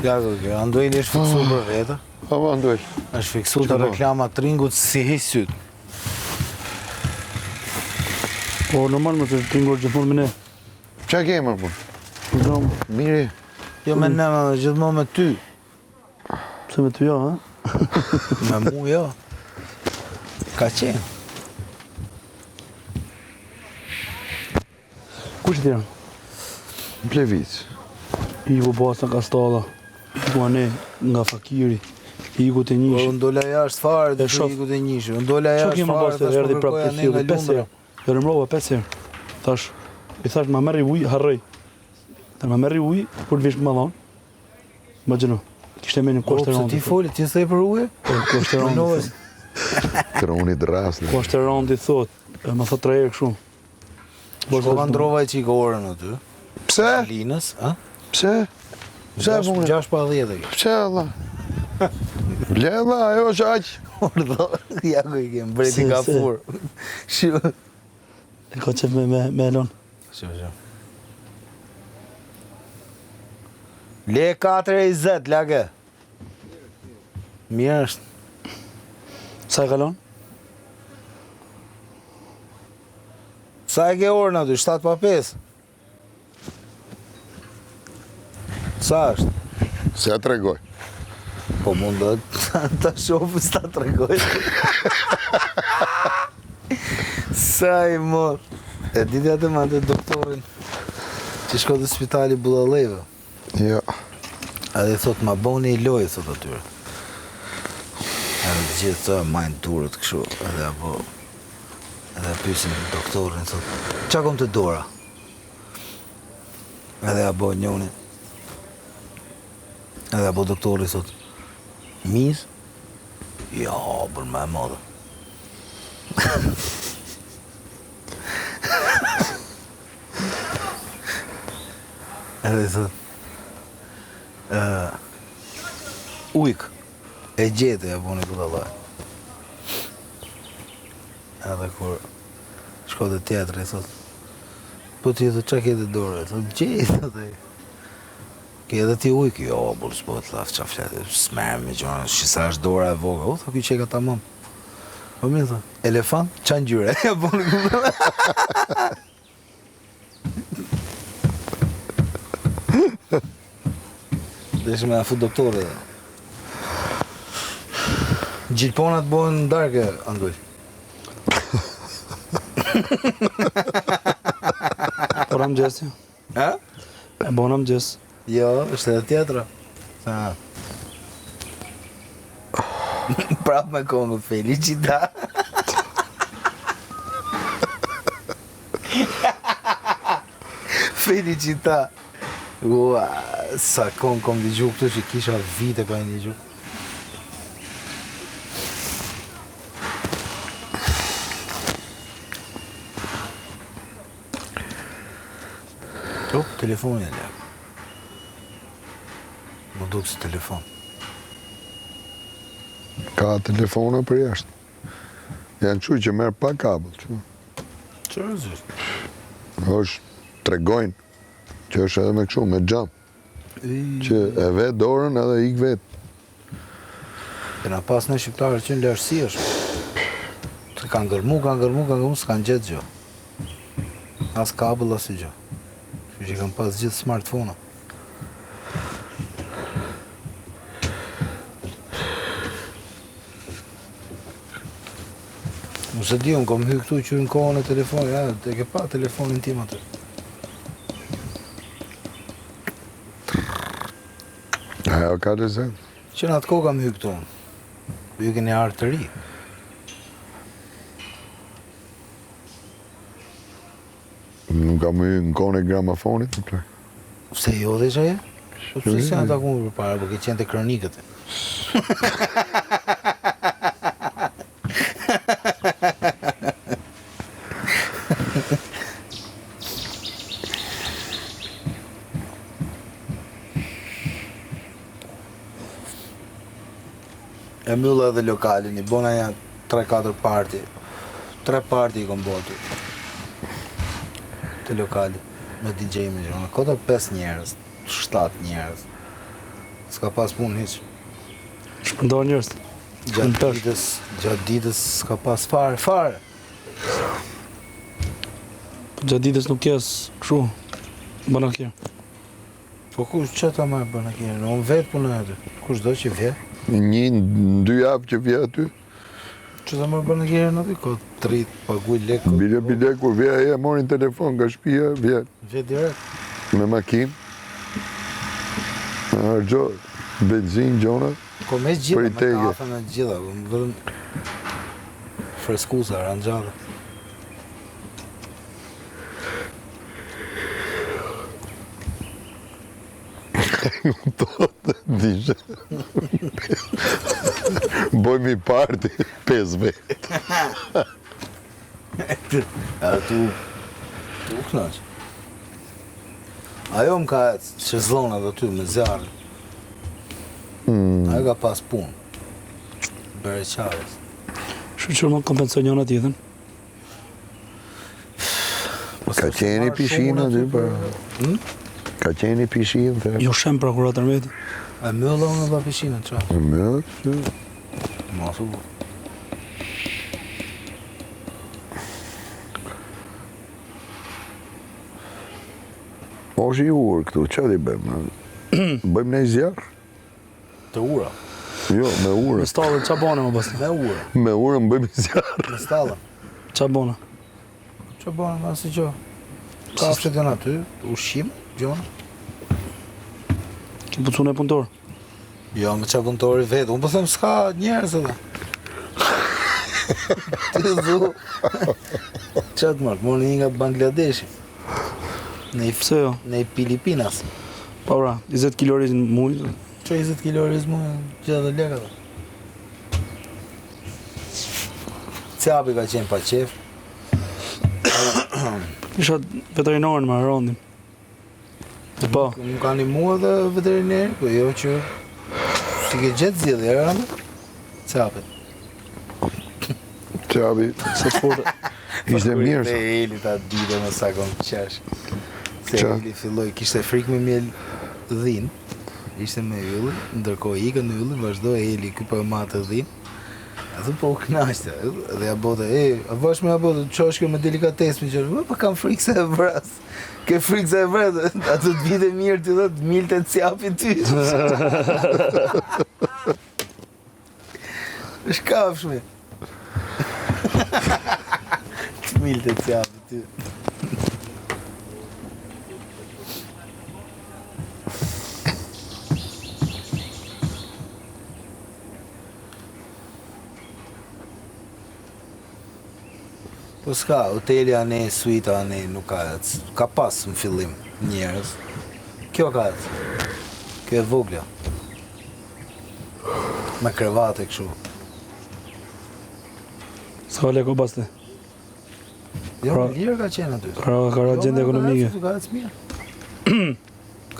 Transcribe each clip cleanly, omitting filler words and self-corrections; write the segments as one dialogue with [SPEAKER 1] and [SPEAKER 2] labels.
[SPEAKER 1] Ja, do kjo, Andueli është fiksu për vete.
[SPEAKER 2] Po, po, Anduel.
[SPEAKER 1] Është fiksu te reklama të ringut s'i heq sytë.
[SPEAKER 3] Po, normal më të ringu gjithmonë me ne.
[SPEAKER 2] Ça ke më, po?
[SPEAKER 3] Po,
[SPEAKER 2] Miri.
[SPEAKER 1] Jo me ne, më, gjithmonë me ty.
[SPEAKER 3] Pse me ty jo, ha?
[SPEAKER 1] Me mu jo. Ka qenë.
[SPEAKER 3] Kush i tjerë?
[SPEAKER 2] Në Plevicë.
[SPEAKER 3] Iku basa nga stalla, iku ane nga fakiri, iku te njëshi.
[SPEAKER 1] Po, unë dola jashtë fare, dhe iku te njëshi. Unë dola jashtë fare,
[SPEAKER 3] tash po kërkoj ane nga Lundra. Jo lajmërova pesë herë. Thash, i thash ma merri ujë, harroj. Thash ma merri ujë, kur të vish më dhonë. Imagjino. Kishte menin ku është
[SPEAKER 1] po,
[SPEAKER 3] Randi.
[SPEAKER 1] Ti foli, ti the për ujë?
[SPEAKER 3] Po, ku është Randi?
[SPEAKER 2] Troni drasnë.
[SPEAKER 3] Ku është Randi thot, e më thot tre herë kështu.
[SPEAKER 1] Po shkova ndrova i çik orën aty.
[SPEAKER 2] Pse?
[SPEAKER 1] Linës, a?
[SPEAKER 2] Pse? Pse
[SPEAKER 1] e punë? 6 pa 10 e ke.
[SPEAKER 2] Pse Allah? Le Allah, ajo është aq.
[SPEAKER 1] Urdhë, ja ku i kem, mbreti ka fur.
[SPEAKER 3] Shiu. E ka qef me me me Elon.
[SPEAKER 1] Shiu, shiu. Le 4 e 20, lage. Mirë është.
[SPEAKER 3] Sa e kalon?
[SPEAKER 1] Sa e ke orën aty? 7 pa 5? Sa është?
[SPEAKER 2] S'e tregoj.
[SPEAKER 1] Po mund të ta shohë s'ta tregoj. Sa i mor. E di ti atë me atë doktorin që shko te spitali budallejve.
[SPEAKER 2] Jo.
[SPEAKER 1] Edhe i thot ma boni një lojë thot atyre. Edhe të gjithë të majnë durët kështu, edhe apo edhe pyesin doktorin thot, "Ça kom te dora?" Edhe ja bo njoni. Edhe ja bo doktori thot, "Mizë?" Jo, bër më e madhe. Edhe i thot, uh, ujk, e gjete, ja boni budallaj. Edhe kur shko te tjetri, i thot, po ti thot, ça ke te dora, thot, gjej, thot, e. Ke edhe ti ujk, jo, burrë, s'po të thaf, ça flet, s'merrem me gjona, shi sa është dora e vogël, o, thot, ky qeka tamam. Po mirë, thot, elefant, ça ngjyre, ja boni budallaj. Deshe me afu doktorë dhe. Gjilponat bëhen në darkë, Anduj.
[SPEAKER 3] Po në mëngjes.
[SPEAKER 1] Ha?
[SPEAKER 3] E bon në mëngjes.
[SPEAKER 1] Jo, është edhe tjetra. Ha. Prap me kongë felicita. Felicita. Ua, sa kongë kom dëgju këtu që kisha vite pa e dëgju. Op, telefoni e lek. Më duk si telefon.
[SPEAKER 2] Ka telefona për jashtë. Janë që që merr pa kabel. Që.
[SPEAKER 1] Seriozisht?
[SPEAKER 2] është, tregojnë, që është edhe me kështu, me xham. Që e ve dorën edhe ik vetë.
[SPEAKER 1] Kena pas në shqiptarë që në larësi është. Të kanë gërmu, kanë gërmu, kanë gërmu, s'kanë gjetë gjë. As kabel, as i gjë. Kështu që kanë pas gjithë smartphone-a. Unë s'e di, unë kom hy këtu që në kohën e telefonit, ja, e ke pa telefonin tim atë.
[SPEAKER 2] Ajo ka lezet.
[SPEAKER 1] Që në atë kohë kam hy këtu. Ju keni ardhë të ri.
[SPEAKER 2] Nuk kam hy në kohën e gramafonit, në plak.
[SPEAKER 1] Pse jo dhe që e? Po pse s'e janë taku më përpara, po ke qenë te kronikët. E mbylla edhe lokalin, i bona ja 3-4 parti. 3 parti i kom bo aty. Te lokali, me DJ me gjona. Kota 5 njerëz, 7 njerëz. S'ka pas punë hiç.
[SPEAKER 3] Shpërndohen njerëz.
[SPEAKER 1] Gjatë ditës, gjatë ditës s'ka pas fare, fare.
[SPEAKER 3] Po gjatë ditës nuk jes kështu. Banakjer.
[SPEAKER 1] Po kush që ta marrë banakjer? Unë vetë punoj aty. Kush do që vje?
[SPEAKER 2] Një në dy javë që vje aty.
[SPEAKER 1] Që ta marrë banakjerin aty? Ko të rritë, paguj lekë.
[SPEAKER 2] Bile, bile, kur vje ai e morin telefon nga shpia, vje.
[SPEAKER 1] Vje direkt.
[SPEAKER 2] Me makinë. Në harxho, benzinë, gjona.
[SPEAKER 1] Po me gjitha, me kafe, me gjitha, po vetëm freskusa, aranxhada.
[SPEAKER 2] Nuk do të dishe. Bojmë i parti, 5 vetë.
[SPEAKER 1] Edhe tu, tu knaq. Ajo më ka ecë, shezlonat aty me zjarë. Mm. Ajo ka pas punë. Bere qarës.
[SPEAKER 3] Shyqyr më kompensoj njëna tjetrën.
[SPEAKER 2] Po ka qenë pishinë aty për... Hmm? Ka qenë pishinë, the.
[SPEAKER 3] Jo shem pra kur atë tërmeti.
[SPEAKER 1] E mylla unë dhe pishinën, qa?
[SPEAKER 2] E mylla, që?
[SPEAKER 1] Masu, po.
[SPEAKER 2] Po është i urë këtu, ça t'i bëjmë? Bëjmë një zjarr?
[SPEAKER 1] Të ura.
[SPEAKER 2] Jo, me urë.
[SPEAKER 3] Me stallën, ça bone më pasë?
[SPEAKER 1] Me urë.
[SPEAKER 2] Me urë më bëjmë zjarr.
[SPEAKER 1] Me stallën.
[SPEAKER 3] Ça bone?
[SPEAKER 1] Ça bone, më asë që? Kafshët janë aty, ushqim, gjona.
[SPEAKER 3] Që punësu në punëtor?
[SPEAKER 1] Jo, me ça punëtori vetë, unë po them s'ka njerëz edhe. Ti zu. Ça të marrë, morë një nga Bangladeshi. Në i,
[SPEAKER 3] Pse jo?
[SPEAKER 1] në i Filipinas.
[SPEAKER 3] Po pra, 20 kilo oriz në muj.
[SPEAKER 1] Që 20 kilo oriz mu, gjithë dhe leka dhe. Cjapi ka qenë pa qef.
[SPEAKER 3] Isha veterinorin me Arondin. Po.
[SPEAKER 1] Më ka ndihmu edhe veterineri, po jo që si ke gjetë zgjidhje, e rëndë? Cjapit.
[SPEAKER 2] Cjapi.
[SPEAKER 3] Se të
[SPEAKER 2] Ishte mirë.
[SPEAKER 1] Dhe Eli ta dite më sa kom qesh. Se Eli filloi, kishte frikë me mjel dhin, ishte me yllin, ndërkohë ikën ylli, vazhdoi Eli, ky po e matë dhin. Edhe po u kënaqte, dhe ja bote, e, a vash me ja bote, ça është kjo me delikatesë, me qërë, po kam frikë se e vras. Ke frikë se e vras, atë të vite mirë ti dhe të milte të cjapi ty. Është kafshme. Të milte të cjapi ty. Po s'ka, hoteli anej, suita anej, nuk ka ec. Ka pas në fillim njerëz. Kjo ka ec. Kjo e vogla. Me krevate kështu.
[SPEAKER 3] S'ka lekë o baste.
[SPEAKER 1] Jo, pra, lirë ka qenë aty.
[SPEAKER 3] Pra, ka ra jo, gjendje ekonomike.
[SPEAKER 1] Ka ec mirë.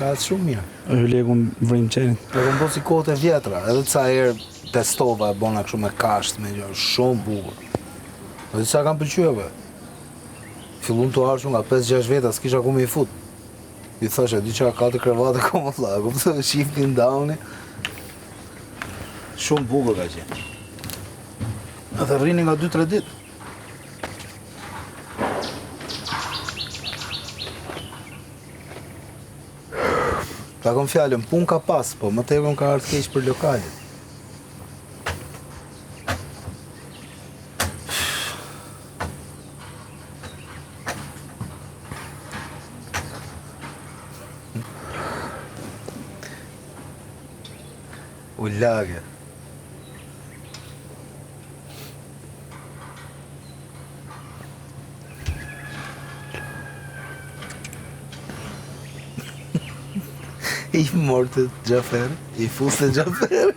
[SPEAKER 1] Ka ec shumë mirë.
[SPEAKER 3] E lekun vrim qenit.
[SPEAKER 1] E kom bo si kohët e vjetra, edhe ca herë testova e bona kështu me kashtë, me gjë, shumë bukur. Edhe sa kam pëlqyer po. Fillun të ardhur nga 5-6 veta, s'kisha ku me i fut. I thashë, di çka ka të krevate ku më vlla, kupton, shifni ndani. Shumë bukur ka qenë. Edhe rrini nga 2-3 ditë. Ta kom fjalën, punë ka pas, po më tepër më ka ardhur keq për lokalin. U lage. I morte Xhafer, i fuste Xhafer.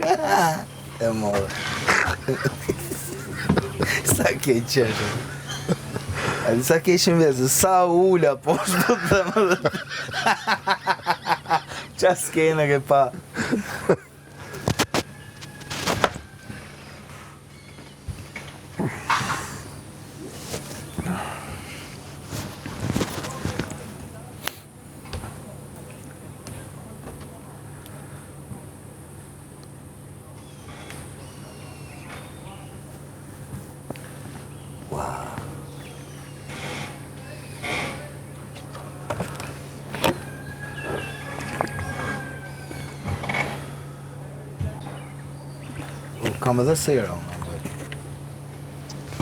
[SPEAKER 1] E more. Sa ke qeshë. A di sa ke qenë vezë, sa ula poshtë po të them edhe. Qa skene ke pa. Kam edhe sera unë.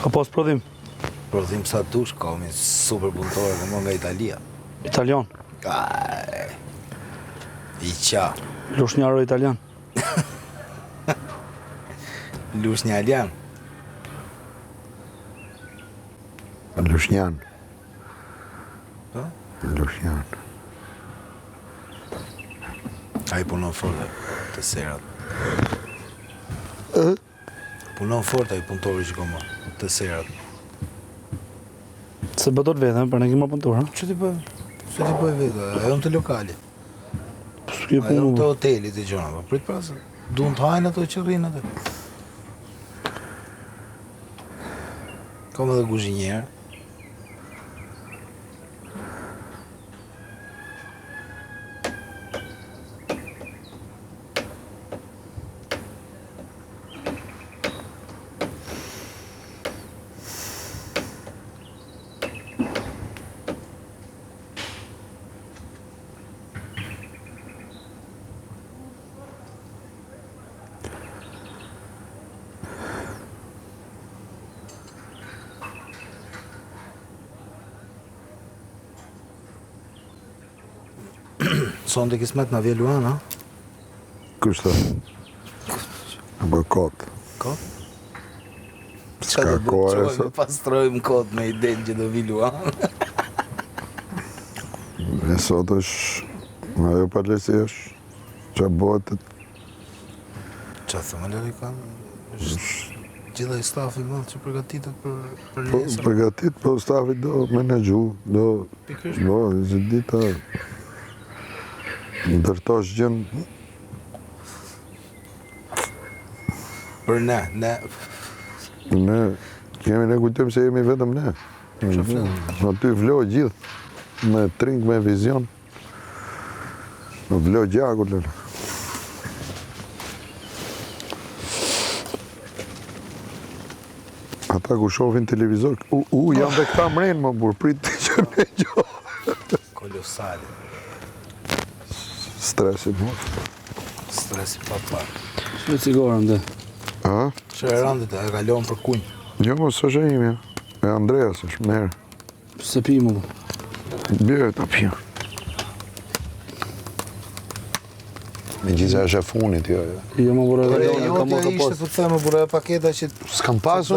[SPEAKER 3] Ka pas prodhim.
[SPEAKER 1] Prodhim sa dush, kam një super punëtore, kam nga Italia.
[SPEAKER 3] Italian.
[SPEAKER 1] Aj. I qa.
[SPEAKER 3] Lushnjaro italian.
[SPEAKER 1] Lushnjalian.
[SPEAKER 2] Lushnjan.
[SPEAKER 1] Po?
[SPEAKER 2] Lushnjan.
[SPEAKER 1] Ai punon fort te serat. Punon fort ai punëtori që kam te serat.
[SPEAKER 3] Se bë dot vetë, për ne kemi punëtor, ha?
[SPEAKER 1] Ç'ti bëj? Ç'ti bëj vetë? Ajo në të lokali.
[SPEAKER 3] Po s'ke
[SPEAKER 1] Ajo
[SPEAKER 3] punë.
[SPEAKER 1] në të hotelit e gjëra, po prit pra se duan të hajnë ato që rrinë aty. Kam edhe kuzhinier. Sonte kismet na vjen Luan, ha?
[SPEAKER 2] Kush tha? Apo kot.
[SPEAKER 1] Kot?
[SPEAKER 2] S'ka
[SPEAKER 1] do bëjmë?
[SPEAKER 2] kohë e
[SPEAKER 1] Çojmë,
[SPEAKER 2] sot.
[SPEAKER 1] Pastrojmë kot me idenë që do vi Luan.
[SPEAKER 2] E sot është, ajo palesi është, që bëhet të
[SPEAKER 1] Qa thëmë, Lori, kanë? Është gjitha i stafi i madh që përgatitet për për
[SPEAKER 2] Po,
[SPEAKER 1] nesër.
[SPEAKER 2] përgatit, po stafi do menaxhu, do,
[SPEAKER 1] Pikërisht.
[SPEAKER 2] do, zë dita, ndërtosh gjën,
[SPEAKER 1] Për ne, ne
[SPEAKER 2] ne, kemi ne kujtojmë se jemi vetëm ne. Aty vlo gjithë, me trink, me vizion, në vlo gjakut, lële. Ata ku shohin televizor, u, u janë dhe këta mrenë më burr, prit ti që ne gjo.
[SPEAKER 1] kolosale,
[SPEAKER 2] Stresi, po.
[SPEAKER 1] stresi pa parë.
[SPEAKER 3] Me cigare ndë.
[SPEAKER 2] A?
[SPEAKER 1] Që e randit, e kalon për kunj.
[SPEAKER 2] Jo, mos është e imja. E Andreas është, merë.
[SPEAKER 3] Se pi më.
[SPEAKER 2] Bjerë ta pja. Me gjitha është e funit, jo, jo.
[SPEAKER 3] Jo më burrë
[SPEAKER 1] E,
[SPEAKER 3] e
[SPEAKER 1] jo,
[SPEAKER 3] kam
[SPEAKER 1] tja
[SPEAKER 3] marrë
[SPEAKER 1] ishte,
[SPEAKER 3] pas.
[SPEAKER 1] po të them, burra, e paketa që
[SPEAKER 2] S'kam pasur.